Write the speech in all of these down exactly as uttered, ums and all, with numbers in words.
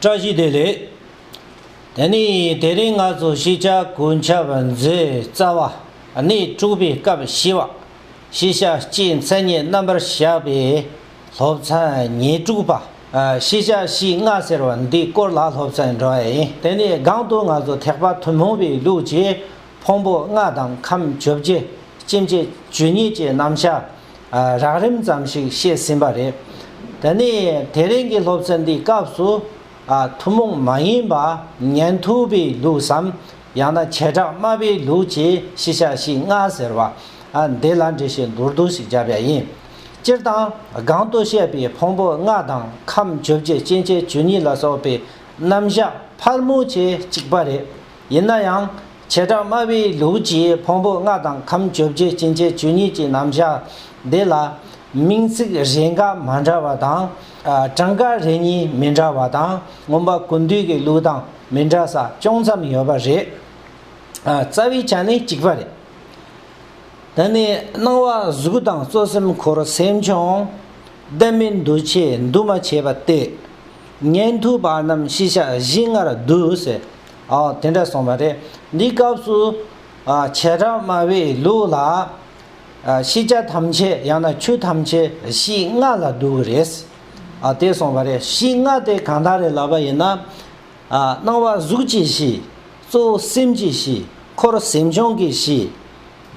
བཀྲ་ཤིས་བདེ་ལེགས། དེ་ནི་དེ་རིང་ང་ཚོ་ཤེས་བྱ་གོ་ཆ་བ་མཛོད་རྩ་བ་གནས་དྲུག་པའི་སྐབས་བཞི་བ། ཤེས་བྱ་སྤྱིའི་མཚན་ཉིད་རྣམ་པར་བཞག་པའི་སློབ་ཚན་ཉེར་དྲུག་པ། ཤེས་བྱ་བཞི་ལྔ་ཟེར་བ་འདིའི་སྐོར་ལ་སློབ་ཚན་འགྲོ་བ་ཡིན། དེ་ནི་སྒང་དུ་ང་ཚོ་ཐེག་པ་ཐུན་མོང་བའི་ལུགས་ཀྱི་ཕུང་པོ་ལྔ་དང་ཁམས་བཅོ་བརྒྱད་སྐྱེ་མཆེད་བཅུ་གཉིས་ཀྱི་རྣམ་གཞག་རགས་རིམ་ཙམ་ཞིག་བཤད་ཟིན་པ་རེད། དེ་ནི་དེ་རིང་གི་སློབ་ཚན་འདིའི་སྐབས་སུ། ཐུན་མོང་མ་ཡིན་པ་ཉན་ཐོས་པའི་ལུགས་སམ། ཡང་ན་བྱེ་བྲག་སྨྲ་བའི་ལུགས་ཀྱི་ཤེས་བྱ་བཞི་ལྔ་ཟེར་བ། འདི་ལ་འགྲེལ་བཤད་མདོར་བསྡུས་ཤིག་བརྒྱབ་པ་ཡིན། སྤྱིར་བཏང་སྒང་དུ་བཤད་པའི་ཕུང་པོ་ལྔ་དང་ཁམས་བཅོ་བརྒྱད་སྐྱེ་མཆེད་བཅུ་གཉིས་ལ་སོགས་པའི་རྣམ་གཞག་ཕལ་མོ་ཆེ་གཅིག་པ་རེད། ཡིན་ན་ཡང་། བྱེ་བྲག་སྨྲ་བའི་ལུགས་ཀྱི་ཕུང་པོ་ལྔ་དང་ཁམས་བཅོ་བརྒྱད་སྐྱེ་མཆེད་བཅུ་གཉིས་ཀྱི་རྣམ་གཞག་འདི་ལ་མིང་ཚིག་རེ་འགའ་མ་འདྲ་བ་དང་། གྲངས་ཀ་རེ་གཉིས་མི་འདྲ་བ་དང་མངོན་པ་ཀུན་བཏུས་ཀྱི་ལུགས་དང་མི་འདྲ་ས་ཅུང་ཙམ་ཡོད་པ་རེད། རྩ་བའི་ཆ་ནས་གཅིག་པ་རེད། དེ་ནས་སྣང་བ་གཟུགས་དང་གཙོ་སེམས་འཁོར་སེམས་བྱུང་། ལྡན་མིན་འདུ་བྱེད་འདུ་མ་བྱེད་པ་སྟེ། ཉན་ཐོས་པ་རྣམས་ཤེས་བྱ་བཞི་ལྔར་འདུ་ཟེར། ཨ་དེ་འདྲ་གསུངས་པ་རེད། འདིའི་སྐབས་སུ་ཨ་བྱེ་བྲག་སྨྲ་བའི་ལུགས་ལ་ཨ་ཤེས་བྱ་ཐམས་ཅད་ཡང་ན་ཆོས་ཐམས་ཅད་བཞི་ལྔ་ལ་འདུ་གི་རེད། ཨ་དེ་གསུངས་པ་རེད། བཞི་ལྔ་དེ་གང་དག་རེད་ལབ་པ་ཡིན་ན། ཨ་སྣང་བ་གཟུགས་ཀྱི་བཞི། གཙོ་བོ་སེམས་ཀྱི་བཞི། འཁོར་སེམས་བྱུང་གི་བཞི།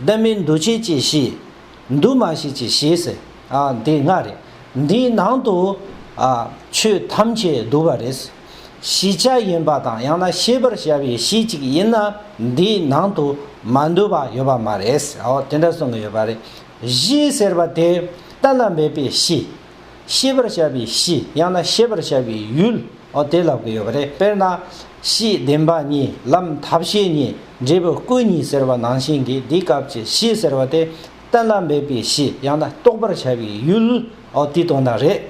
ལྡན་མིན་འདུ་བྱེད་ཀྱི་བཞི། འདུ་མ་བྱེད་ཀྱི་བཞི་ཟེར། ཨ་འདི་ལྔ་རེད། འདིའི་ནང་དུ་ཨ་ཆོས་ཐམས་ཅད་འདུ་བ་རེད། ཤེས་བྱ་ཡིན་པ་དང་ཡང་ན་ཤེས་པར་བྱ་བའི་བཞི་གཅིག་ཡིན་ན་འདིའི་ནང་དུ་མ་འདུ་བ་ཡོད་པ་མ་རེད། ཨོ་དེ་འདྲ་གསུང་གི་ཡོད་པ་རེད། བཞི་ཟེར་བ་དེ་གཏན་ལ་འབེབས་པའི་བཞི། ཤེས་པར་བྱ་བའི་གཞི་ཡང་ན་ཤེས་པར་བྱ་བའི་ཡུལ། ཨོ་དེ་ལབ་ཀྱི་ཡོད་པ་རེད། དཔེར་ན། གཞི་བདེན་པ་གཉིས། ལམ་ཐབས་ཤེས་གཉིས། འབྲས་བུ་སྐུ་གཉིས་ཟེར་བ་ནང་བཞིན་གྱི་འདིའི་སྐབས་ཀྱི་གཞི་ཟེར་བ་དེ་གཏན་ལ་འབེབས་པའི་གཞི་ཡང་ན་རྟོགས་པར་བྱ་བའི་ཡུལ། ཨོ་དེའི་དོན་དག་རེད།